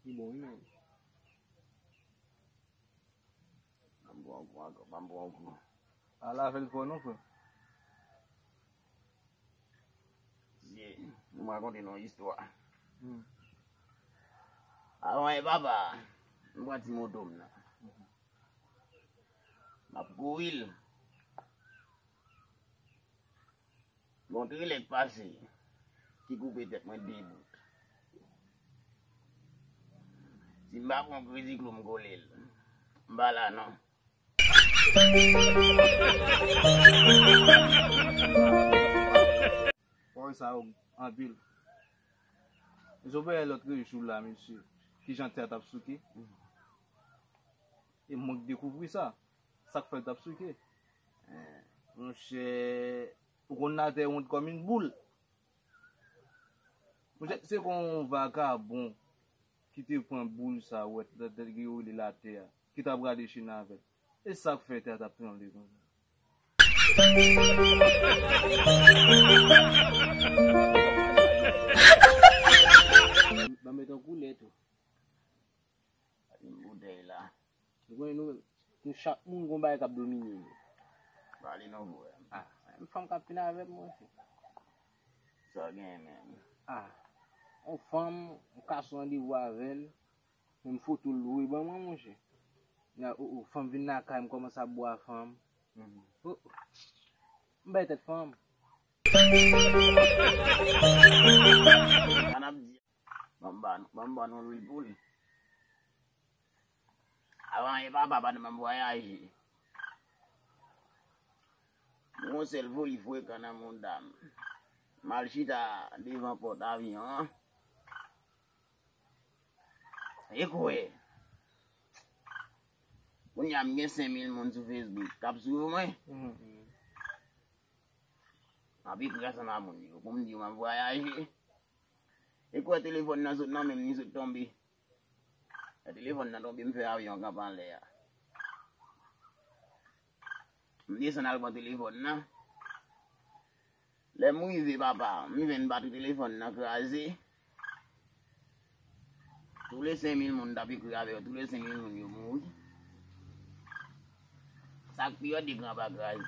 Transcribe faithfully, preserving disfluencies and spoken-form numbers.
Li bon, wi, men. Ban m pran yon kou ankò, ban m pran yon kou. Ala avè l twò non, frè. Mesye, m rakonte nou yon istwa. Hmm. Avan e papa, m pran ti moto m nan. M ap kouri l. Bon, trilè k pase, ki koupe tèt mwen de bout. Si m pa pran kredi klou m kole l, m pa la non. Pawòl sa yo anpil. Mesye, w pa wè lòt jou la, mesye, kijan tè a t ap souke? E mwen k dekouvri sa. Sa k fè l t ap souke. Monchè, ou konn latè wont kòm yon boul. Monchè, se kon yon vakabon ki te pran boul sa wèt, yo rele latè a, ki t ap rale chen avè l. E sa k fè tè a t ap tranble konsa. Ban m met yon koulè tou. Gade m boutèy la. Ou konnen nou menm, nou chak moun gon bagay k ap domine nou. Pale non, frè. Ah, yon fanm k ap fin avè m, monchè. Sa w gen menm? Ah, yon fanm, m kase randevou avè l, men m foto l voye ban mwen, monchè. Nan, oh, oh, fanm vin lakay m, kòmanse ap bwa fanm. Oh, oh. M bay tèt fanm. Sa n ap di. Ban m ba nou, ban m ba nou lwil pou li. Avan e papa pa t manm vwayaje. Yon sèl foli frekan nan mouda m. M al chita devan pòt avyon an. E kwè. Kounye a m gen senk mil moun sou Facebook k ap swiv mwen. M ap ekri ansanm a moun yo pou m di yo m ap vwayaje. E kwè telefòn nan sot nan men m, li sot tonbe. Lè telefòn nan tonbe, m fè avyon an kanpe anlè a. M desann al pran telefòn nan. Lè m rive, papa, m jwenn batri telefòn nan kraze. Tou le senk mil moun m t ap ekri avè yo, tou le senk mil moun yo mouri. Sa k pi rèd, ekran pa kraze.